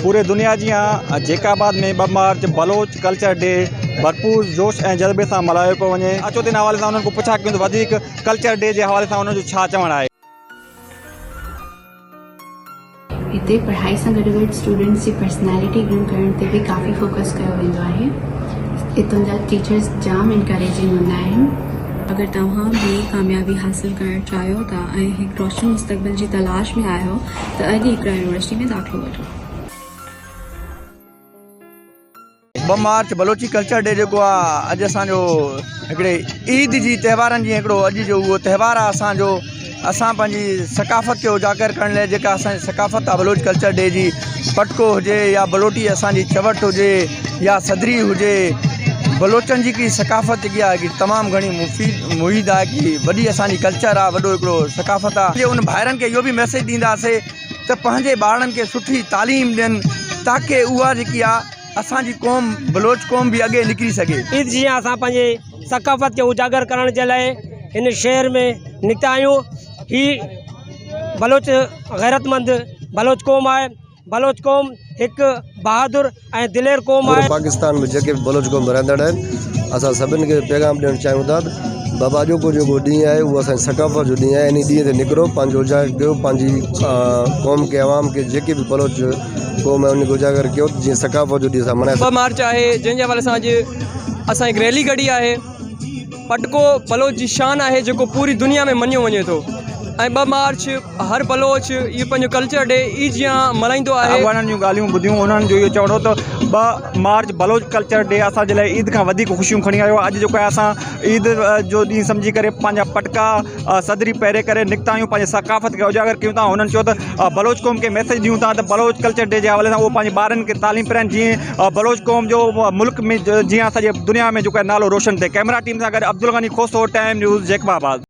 پوري دنيا جيان جيڪب آباد ۾ ٻه مارچ بلوچ ڪلچر ڊي ڀرپور جوش ۽ جذبي سان ملهايو پيو وڃي اچو ته ان حوالي سان انهن کان پڇا ڪيون ته وڌيڪ ڪلچر ڊي جي حوالي سان انهن جو ڇا چوڻ آهي. هتي پڙهائي سان گڏوگڏ اسٽوڊنٽس جي پرسنالٽي گروم ڪرڻ تي به ڪافي فوڪس ڪيو ويندو آهي. هتان جا ٽيچرس جام انڪريجنگ هوندا آهن. اگر توهان به ڪاميابي حاصل ڪرڻ چاهيو ٿا ۽ هڪ روشن مستقبل جي تلاش ۾ آهيو ته اڄ ئي اقرا يونيورسٽي ۾ داخلو وٺو. ٻه مارچ بلوچي ڪلچر ڊي جيڪو آ اڄ اسان جو هڪڙي عيد جي تهوارن جي هڪڙو اڄ جو اهو تهوار آ اسان جو اسان پنهنجي ثقافت کي اجاگر ڪرڻ لاء جيڪا اسان جي ثقافت آ بلوچ ڪلچر ڊي جي پٽڪو هجي يا بلوٽي اسان جي چوٽ هجي يا صدري هجي بلوچن جي هڪڙي ثقافت جيڪي آ هڪڙي تمام گهڻي مفيد محيد آ هڪڙي وڏي اسان جي ڪلچر آ وڏو هڪڙو ثقافت آ ان ڀائرن کي اهو به ميسيج ڏينداسي ته پنهنجي ٻارڙن کي سٺي تعليم ڏين تاڪي اها جيڪي آ اسان جي قوم بلوچ قوم به اڳي نڪري سگهي. عيد جيئن اسان پنهنجي ثقافت کي اجاگر ڪرڻ جي لاء هن شهر ۾ نڪتا آهيون هي بلوچ غيرتمند بلوچ قوم آهي بلوچ قوم هڪ بهادر ۽ دلير قوم آهي. پوري پاڪستان ۾ جيڪي به بلوچ قوم رهندڙ آهن اسان سڀني کي پيغام ڏيڻ چاهيون ٿا ته بابا اڄوڪو جيڪو ڏينهن آهي اهو اسان جي ثقافت جو ڏينهن آهي انهي ڏينهن تي نڪرو پنهنجو اجاگر ڪيو پنهنجي قوم کي عوام کي جيڪي به بلوچ قوم آهي ان کي اجاگر ڪيو ته جيئن ثقافت جو ڏينهن اسان ملهائي ٻه مارچ آهي جنهن جي حوالي سان اڄ اسان هڪ ريلي ڪڍي آهي پٽڪو بلوچ جي شان آهي جيڪو پوري دنيا ۾ مڃيو وڃي ٿو ۽ ٻه مارچ هر بلوچ اهو پنهنجو ڪلچر ڊي عيد جيان ملهائيندو آهي. اڳواڻن جون ڳالهيون ٻڌيون انهن جو اهو چوڻ هو ته ٻه مارچ بلوچ ڪلچر ڊي اسان جي لاء عيد کان وڌيڪ خوشيون کڻي آيو آهي اڄ جيڪو آهي اسان عيد جو ڏينهن سمجهي ڪري پنهنجا پٽڪا صدري پهري ڪري نڪتا آهيون پنهنجي ثقافت کي اجاگر ڪيون ٿا هنن چيو ته بلوچ قوم کي ميسيج ڏيون ٿا ته بلوچ ڪلچر ڊي جي حوالي سان اهو پنهنجي ٻارن کي تعليم پرائن جيئن بلوچ قوم جو ملڪ ۾ جيئن سڄي دنيا ۾ جيڪو آهي نالو روشن ٿئي ڪئميرا ٽيم سان گڏ Abdul Ghani Khoso Time News Jacob آباد.